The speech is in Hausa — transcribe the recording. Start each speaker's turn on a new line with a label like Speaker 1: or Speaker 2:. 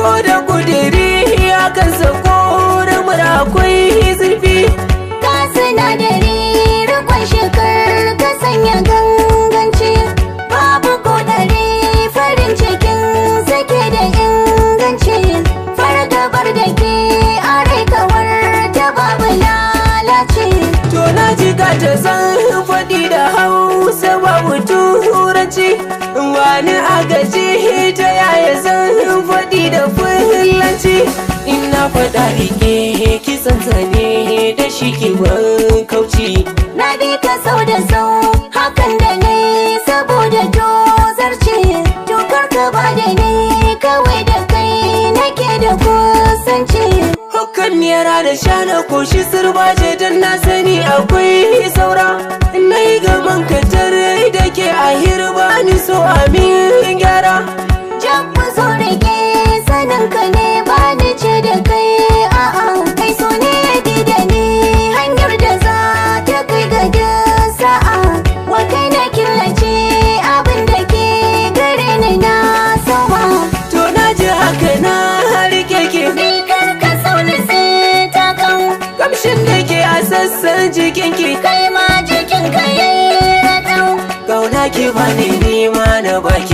Speaker 1: To da kudiri akan sako da mura akwai zurfi.
Speaker 2: Ka sinadari rikon shekar ka sanya ganganci. Babu kodari farin cikin sake da inganci. Fargabar da ke a rai kawar ta babu lalace.
Speaker 1: To na ji ta zan faɗi da Hausa babu Turanci. Wani agaji ta yaya zan faɗi da Fulanci? Ina faɗa rike ki tsantsane da shi ki kauci.
Speaker 2: Na bi ka sau da sau hakan da ne saboda tozarci. Tokar ka ba da ni kawai da kai nake da kusanci.
Speaker 1: Hukkan yara da shana koshi sirba ce don na sani akwai saura. Na yi gaman katar da ke a hirba ni so amin gyara.
Speaker 2: Jabu zo rike sanin ka ne ba ni ce da kai a'a. Kai so ne ya bi da ni hanyar da za ta kai ga duk sa'a. Wa kai na killace abin da ke gare ni na sama.
Speaker 1: To na ji haka na rike ki.
Speaker 2: Ni kar ka sauni sai ta kau.
Speaker 1: Kamshin da ke a sassan jikinki.
Speaker 2: Kai ma jikin ka yayi raɗau.
Speaker 1: Kauna ki bani ni ma na baki.